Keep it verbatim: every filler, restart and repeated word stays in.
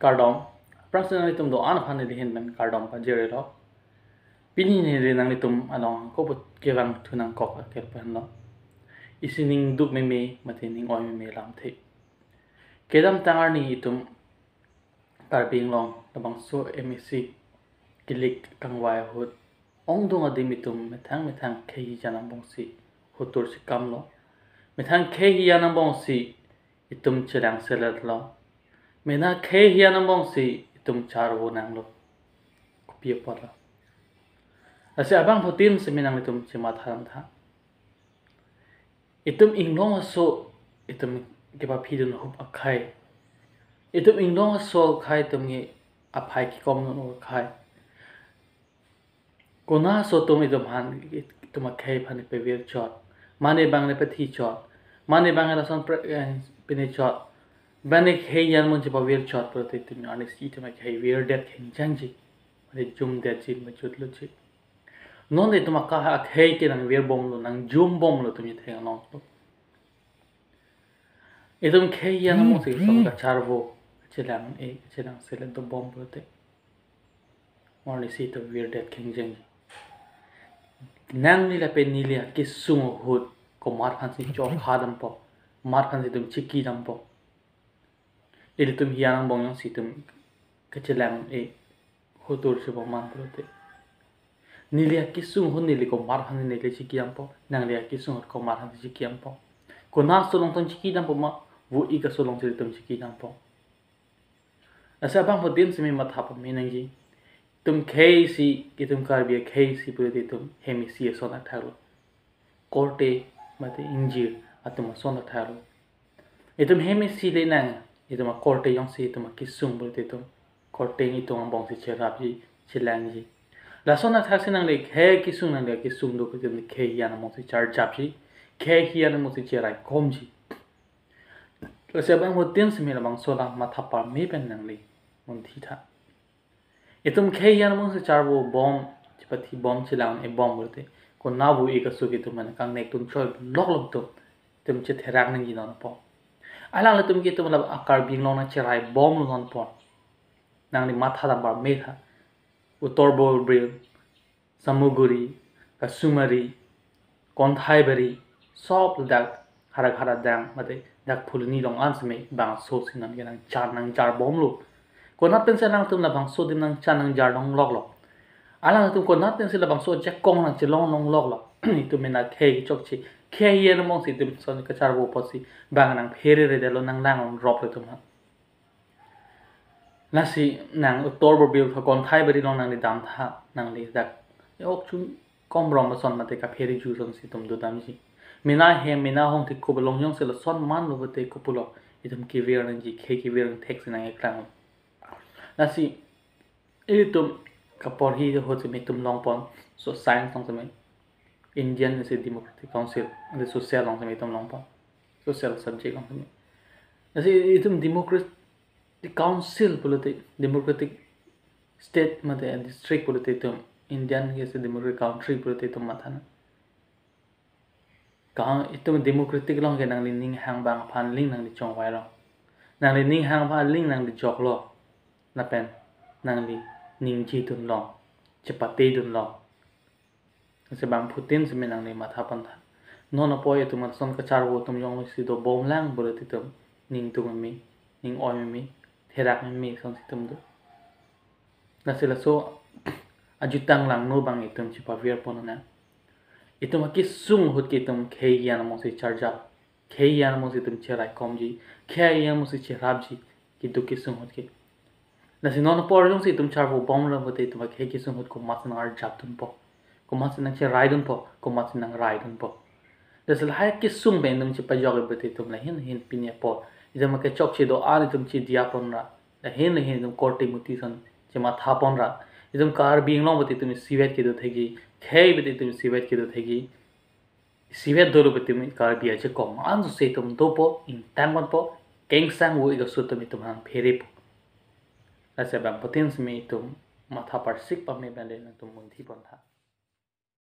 Kardom. Aphrangsi nanglitum do-an aphan neli ahin pen kardom pajirlo. Pini neli nanglitum along kopu kevang thu nangkok akel pen lo. Isi ning duk meme mate ning oi meme lamthe. Kedamtang arni itum Karbi Anglong labangso M A C kilik kangvai ahut ongdung adim itum methang methang khei hijan angbongsi hutur si kamlo. Methang khei hijan angbongsi itum chelang seletlo. Mena khei hijan angbongsi itum charvo nanglo. Kopi apotlo? Lasi abangphutin seme nanglitum chematha tha. Itum inglong aso itum kepaphi dun hup akhei. Itum inglong aso akhei itum ke aphai kekom dun akhei. Kona aso atum itum aphan, itum akhei aphan pavir chot, mane bang le pathi chot, mane bang lason pre-, eh, pine chot, bang le khei hijan angbong chepavir chot pulote itum arnisi itum akhei virdet khengjangji, mane jumdetji, majutloji. Non itum aka akhei ke nangvirbomlo, nangjum bomlo itum ithek along. Itum khei hijan angbongsi itum kacharvo, kachelang-e, kachelang selet dobom pulote, arnisi itum virdet khengjang. Nangli lapen neli akesung ahut komat aphansi chokha dampo, komat aphansi itum chiki dampo. Ilitum hijan angbong jongsi itum kachelang-e hutur si bom man pulote, neli akesung ahut neli komat aphan neli chiki dampo, nangli akesung ahut komat aphan chiki dampo. Kona aso along itum chiki dampo ma, vo-ik aso alongsi itum chiki dampo. Lasi abangphutin seme matha pame nangji. Itum khei isi, itum Karbi akhei isi pulote itum hem isi ason athaklo. Korte mate ingjir atum ason athaklo. Itum hem isi le nang, itum akorte jongsi itum akesung pulote itum korte itum angbongsi cherapji, chelangji. Lason athaksi nangli khei kesung, nangli akesung do pulote itum khei hijan angbongsi charjapji, khei hijan angbongsi cheraikomji. Lasi abangphutin seme labangso alam matha pame pen nangli munthi tha. Itum khei hijan angbongsi charvo bom, chepathi bom, chelang-e bom pulote, kona vo-ik aso ke itum mane kangnek atum choi loklok atum, itum chetherak nangji non apot. Alanglitum ke itum la Karbi Anglong nangcherai bomlo non apot. Nangli matha dam pame tha. Uttar Borbil, Samaguri, Kasumari, Konthaibari, sob ladak Howraghat adang mate dak Phuloni along an seme bangso si nangke nangchar nangjar bomlo. Konat pensi alangtum labangso adim nangchar nangjar longloklo? Alangtum konat pensi labangso ajakong nangchelong longloklo? Itum mena khei chokche, khei hijan angbongsi itum ason kacharvo apotsi bang nangphere redetlo, nanglang rop lo itum ha. Lasi nang Uttar Borbil tha, Konthaibari along nangli dam tha, nangli dak ok chun kom rong ason mate kaphere ju asonsi itum dodamji. Mena hem, mena hong thik kup along jongsi lason manlo pulote kopulo, itum kevir nangji, khei kevir nang theksi nang-eklang. Lasi itum kaporhi ahut seme itum longpon, so science along seme, Indian isi Democratic Council, ante social along seme itum longpon, social subject along seme. Lasi itum Democratic Council pulote, Democratic State mate district pulote itum, Indian ke isi democratic country pulote itum matha nang. Ka itum democratic along ke nangli ning hang abang aphan aling nangli chongvai long. Nangli ning hang aphan aling nangli joklo. Lapen nangli ningje dunlong, chepate dunlong. Lasi abangphutin seme nangli matha pon tha. Non apot itum ason kacharvo atum jongsi dobom lang pulote itum ning duk meme, ning oi meme, therak meme asonsi itum do. Lasi laso ajutang langno abang itum chepavir pon nang. Itum akesung ahut ke itum khei hijan angbongsi charjap, khei hijan angbongsi itum cheraikomji, khei hijan angbongsi cherapji, keduk kesung ahut ke. Lasi non apor jongsi itum charvo bomlo pulote itum akhei kesung ahut komatsi nang-arjap dunpo, komatsi nangcherai dunpo, komatsi nangrai dunpo. Lasi lahai kesung pen itum chepajok-e pulote itum lahin lahin pini apor itum akechokche do-an itum chediya pon ra, lahin lahin itum korte muti ason chematha pon ra, itum Karbi Anglong pulote itum isivet kedo thekji, khei pulote itum isivet kedo thekji. Isivet dolo pulote itum Karbi ajakong ansose itum dopo, ingtang ponpo, kengsang vo-ik aso atum itum nangpherepo. Lasi abangphutin seme itum matha parsik pame pen le nangtum munthi pon tha.